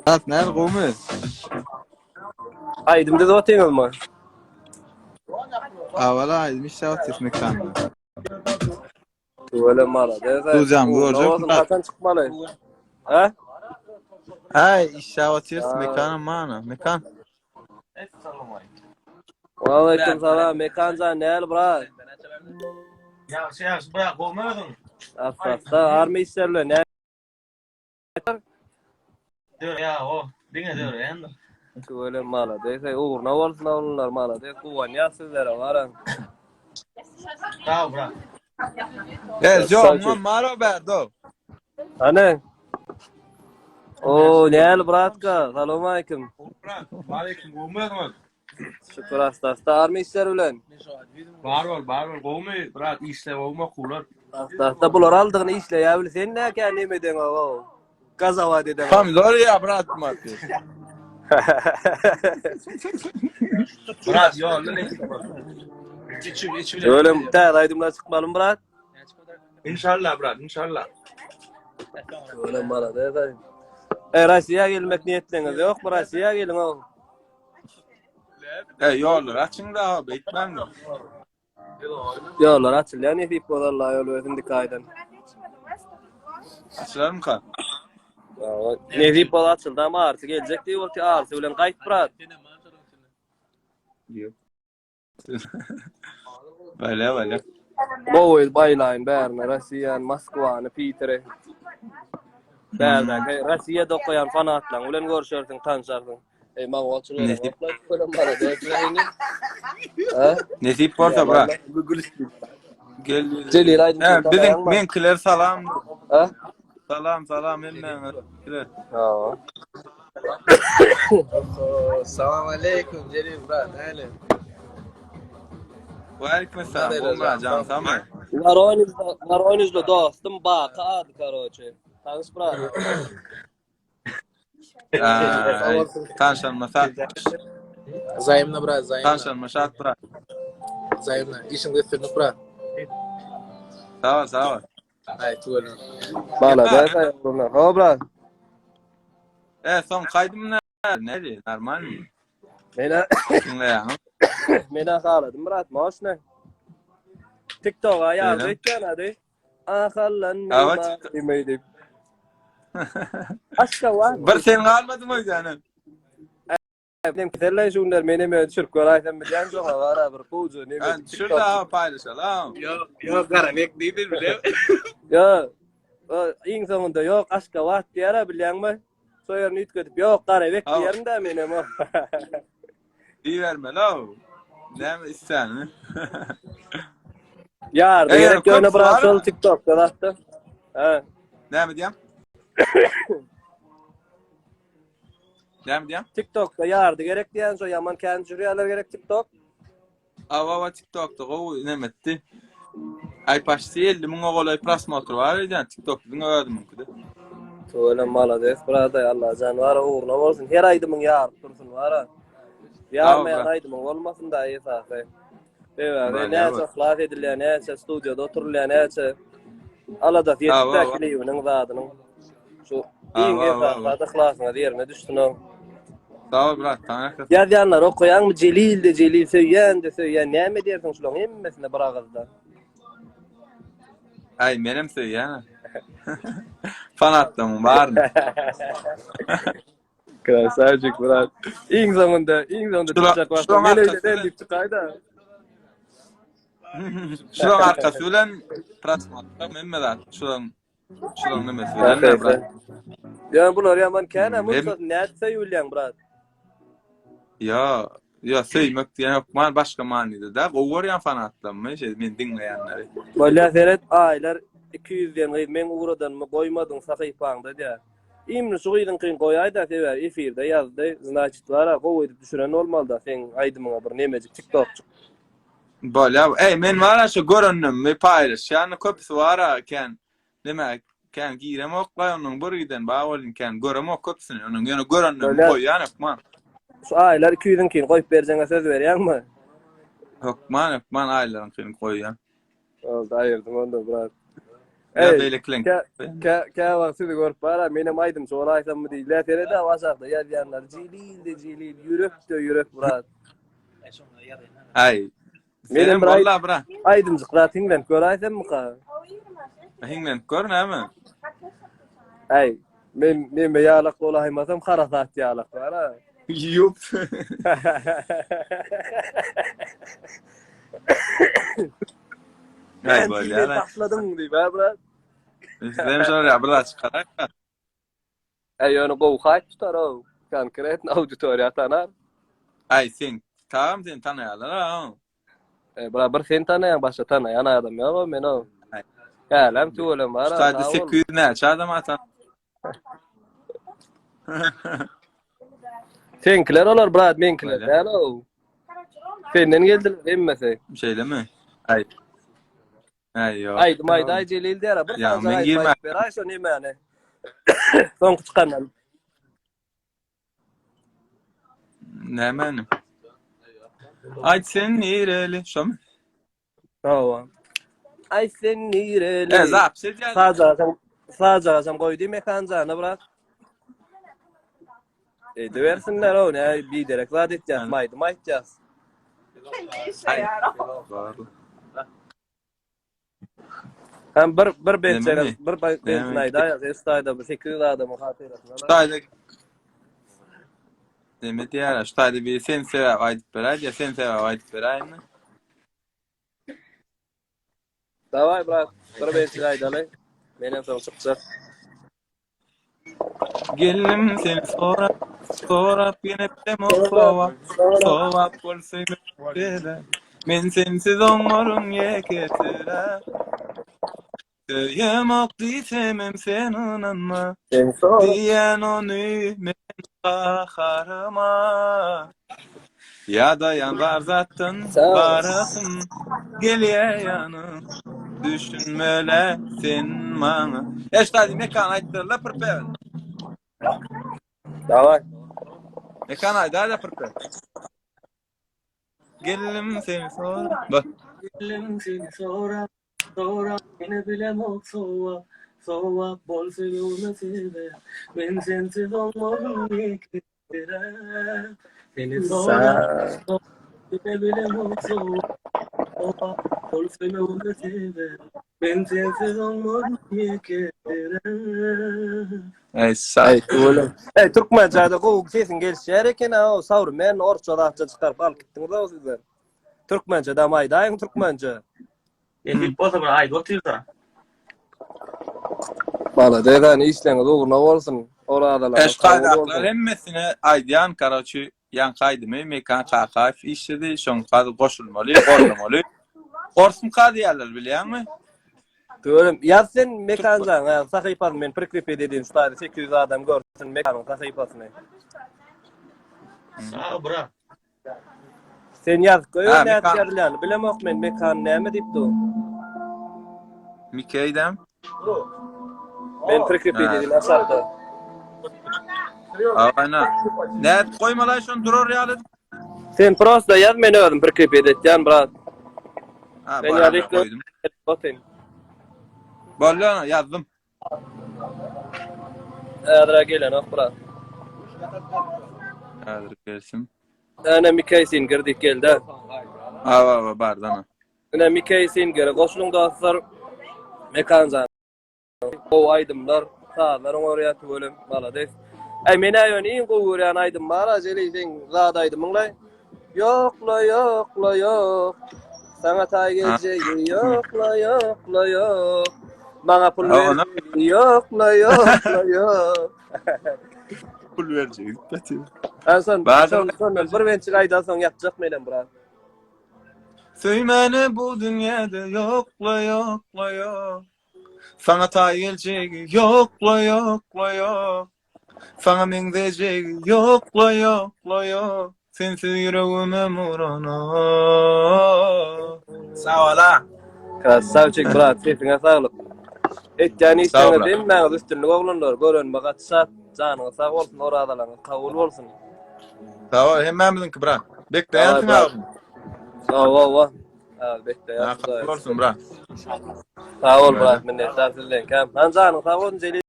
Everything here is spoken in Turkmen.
Brat näl gowmy? Aýdym düzüp otyňyzmy? Awala aýdym işläp otyrys mekanda. Tüweleme malades. Duzam görjek mi? Haçan çykmaly? Ha? Ay işläp otyrys mekanam mana mekan. Waleýkim salam Mekanjan näl brat? Ýagşy ýagşy brat gowmy özüň? Asla army işler bilen näl? Dörýä o, diňe dörýändir. Tüweleme malades. Eý ugruna bolsun oglanlar malades. Guwanýas sizlere baran. Sag brat. E, jo, maro berdo. Hany? O näl bratka? Salam aleýkum. Brat, aleýkum gowmy özüňiz? Şükür asta asta army işler bilen. Bar bol, bar bol. Gowmy brat, işler gowmy okuwlar? Asta asta bular aldygyny işleýär bil sen näkä neme edeňok o. Gazawat edeňok. Pomidor ya brat mati. Brat ýolda nesip bolsa. İçim içim. Öyle täze aýdymlar çykmalymy brat? İnşallah brat, inşallah. Öyle malades. E Russiýa gelmek niýetleňiz ýokmy? Russiýa geliň o. E ýollar açyň da beýtmäň. Ýollar açylýar nesip bolsa Allah ýol bersin dik aýdan. Açylarmyka? Nesip bolsa açyldy ama arsy geljek diýip otyr arsy bilen gaýt brat. Ýok. Bale bale. Gowy baýlaýyn bärine Rossiýany, Moskwany, Piteri. Bärdäki Rossiýada okaýan fanatlaň bilen görşersiň, tanşarsyň. Ey maňa otur Nesip. Nesip bolsa brat. Gel. Jelil aýdym He, biziň meňkiler salam. Ha? Salam salam hemmäňe. Ha. Salam aleyküm Celil brat. Näle? Waleýkim salam. Gowmy jan sagmy? Voronejde, Voronejde dostum Baky ady karoçe. Tanyş brat. Tanşanma sat. Zaýymna brat, zaýymna. Tanşanma şat brat. Zaýymna. Işiňde üstünlik brat. Sag ol, sag ol. Aý, tüweleme. Malades aýagyna. Ho brat. E, soň kaýdym ne? Nädi? Normalmy? Mena Diňleýäňmi? Mena haladym brat, moşne. TikToka ýazdy öýtýän ady. Ahallan diýmeý diýip. Aşgabat. Bir sen galmadyň öýdäne. Men keselleý şu günler men hem düşürip göräýsem bilýän şoňa bara bir gowja neme. Düşür da paýlaşalam. Ýok, ýok Garabek diýdi bile. Ýok. Iň soňunda ýok Aşgabat diýär-ä bilýäňmi? Şo ýerini üýtgedip ýok Garabek diýerin-dä menem. Diýibermeli-ow. Näme isläniňi. Ýardy gerek ýöne biraz şol TikTokda zatda. Hä. Näme diýýäň? Näme diýýäň? TikTokda ýardy gerek diýýän şo ýaman kän jürýärler gerek TikTok. Awa awa TikTokda gowy neme etdi. Aý paşti 50 müňe golaý prosmotr bar öýdýän TikTokda diňe özümiňkide. Tüweleme malades brada Allajan bara ugruna bolsun her aýdymyň ýaryp dursun bara. Ýarmaýan aýdymyň bolmasyn da esasy. Sebäbi näçe yhlas edilýär, näçe studiýada oturylýar, näçe aladasy ýetip klibiniň zadynyň. Şu iň esasy zat yhlasyňyz ýerine düşsün. Sag bol brat, saňa Ýazýanlar okaýaňmy Jelil de Jelil söýýän de söýýän näme diýersiň şularyň hemmesine bir agyzdan. Aý menem söýýän. Fanatlaryň baryny. Krasavcik brat. Iň soňunda, iň soňunda çykjak wagtda men öýde däl diýip çykaýda. Şularyň arkasy bilen prosmotr hemme zat. Şularyň şularyň nemesi bilen brat. Ýa bular ýaman känä munça nätse ýülýäň brat. Ýa, ýa söýmek diýen hökman başga manyda da. Gowy görýän fanatlarymy, şeý meni diňleýänleri. Bolýa seret aýlar 200 diýen gyz meň ugradanymy goýmadyň sahypaňda diýä. Imni şu gyzyňkyny goýaýda sebäbi efirde ýazdy znaçit bara gowy edip düşüren bolmalyda seň aýdymyňa bir nemejik tiktokçyk. Bolýa eý men bara şu görenlerimi paýlaşýan köpüsi bara kän neme kän giremok onuň bir giden bar welin kän göremok köpüsini onuň ýöne görenlerimi goýýan hökman. Şu aýlar 200-iňkini goýup berjeňe söz berýäňmi? Hökman hökman aýlaryňkyny goýýan. Boldy aýyrdym onda brat. Ýa beýlekileň. Kä kä kä wagt sizi görüp bara menem aýdymçy bolaýsammy diýilýär. Seret-ä aşakda ýazýanlar Jelil-de Jelil, ýürek-de ýürek brat. Aý. Menem Senem bir aý- walla bra. Aýdymjyk zat hiňlenip göräýsemmika? Hiňlenip gör näme? Äý, men neme ýalak bolaýmasam harasat ýalak bar-a. Ýup. Aý Men bolýar. seni taşladyň diýip, ha brat. Bizem şolar ýa bir zat çykaraýka. Äý, ýöne gowy haýp tutar-ow. Konkretno auditoriýa tanar. Aý sen tagam seni tanaýarlar-a. E, bra bir sen tanaýaň, başga tanaýan adam ýok-ow men-ow. Aý. Älem tüweleme bar. Şu taýda 800 näçe adam atan. Seňkiler olar brat, meňkiler Öyle. däl-ow. Senden geldiler hemmesi. Şeýlemi? Aý. Aý ýok. Aýdym aýdaý Jelil diýär, bir Ýa, sanja men aýdym girmä- aýdyp beräý şo nemäni. Soňky çykandan. Nämäni? Aýt sen nireli? Şomy? Hawa. Aý sen nireli? E, zapis edýär. Sajagasam sajagasam goýdy mekanjana brat. Edibersinler o ne biderek zat etýäs, maýdym aýtýas. Aý. Hem bir bir bentjek Nememi? bir bentini Nememi? aýdaýas, Estaýda bir 800 adamyň hatyrasyna. Şu taýda Neme diýýärler? Şu taýda bir sen sebäp aýdyp beräý diýýär. Sen sebäp aýdyp beräýinmi? Daway brat, bir bentjik aýdaly. Menem soň çykjak. Geldim seni sorap, sorap ýene bilemok sowap, sowap bolsa mesele. Men sensiz oňaryn ýekesire. Söýemok diýsemem sen ynanma. Sen sor. Diýen ony men gaharyma. Ýadaýan bar zatdan barasym gelýä ýanym. Düşünmele sen maňa. Eşdadi Mekan aýtdyrla pripewin. Daway. Mekan aýdaýla pripewin. Geldim seni sorap. Bak. Geldim seni sorap, sorap, ýene bilemok sowap, sowap bolsa ýöne sebäp, men sensiz oňmaryn ýeke. Seni sorap, ýene bilemok sowap, sowap bolsa ýöne sebäp, men sensiz oňmaryn ýeke. Ey sag. Ey tüweleme. Ey türkmençede gowy sesiň gelişýär eken ha, sawremen orsça zatça çykaryp alyp gitdiňiz o sizler. Türkmençe dam aýdaýyň türkmençe. Nesip bolsa bir aýdyp otyrda. Malades hany işleňiz ugruna bolsun. Orazalaryňyz kabul Eşkaýdaklar bolsun. hemmesine aýdýan karoçi ýaňky aýdymy Mekan Kakaýew işledi şoňka goşulmaly goldamaly. Orsumka diýýärler bilýäňmi? Görüm. Ýaz sen Mekanjan ýa sahypasyny men prikrepet edeyim şu taýda 800 adam görsün Mekanyň sahypasyny. Sag bra. Sen ýazyp goý Ha, nädip Mekan. ýazylýany bilemok men Mekan näme diýip dur. Mikeýdem. Men prikrepet Ha. edeyim aşakda. Aýna. Nädip goýmalaý şony durar ýaly edip. Sen prosta ýaz men özüm prikrepet etýän brat. Ha, Men bar, ýazyp goýdum. Otyn. Boldy ana ýazdym. Häzir gelenok brat. Häzir gelsin. Ene Mikey Singer diýip geldi. Awa awa bardy ana. Ene Mikey Singere goşulyň dostlar. Mekanjan. Gowy aýdymlar, sazlar oňarýar tüwelem, malades. Äý men-ä ýöne iň gowy görýän aýdym bar-a Jeli seň zat aýdymyň-laý. Ýok-la ýok-la ýok. Saňa taý geljegi ýok-la ýok-la ýok. Maňa pul berjegi ýok-la ýok-la ýok. Pul berjegi gaty. Şon şondan bir bençik aýdansoň ýatjak menem brat. Söýmäne bu dünýäde ýok-la ýok-la ýok. Saňa taý geljegi ýok-la ýok-la ýok. Saňa meňzejegi ýok-la ýok-la ýok. Sensiz ýüregimem uranok. Sag bola. Krasawçik brat sesiňe saglyk. Etýän Sag işleriňizde brat. hemmäňiz üstünlik oglanlar. Görenime gaty şat. Janyňyz sag bolsun, orazalaryňyz kabul bolsun. Sag bol hemmämiziňki brat. Daway Bekleýänsiň brat. agam. Hawa hawa. Bekleýän. Kabul bolsun brat. Sag bol brat, minnetdar sizden. Kam. Han janyň sag bolsun Jelil.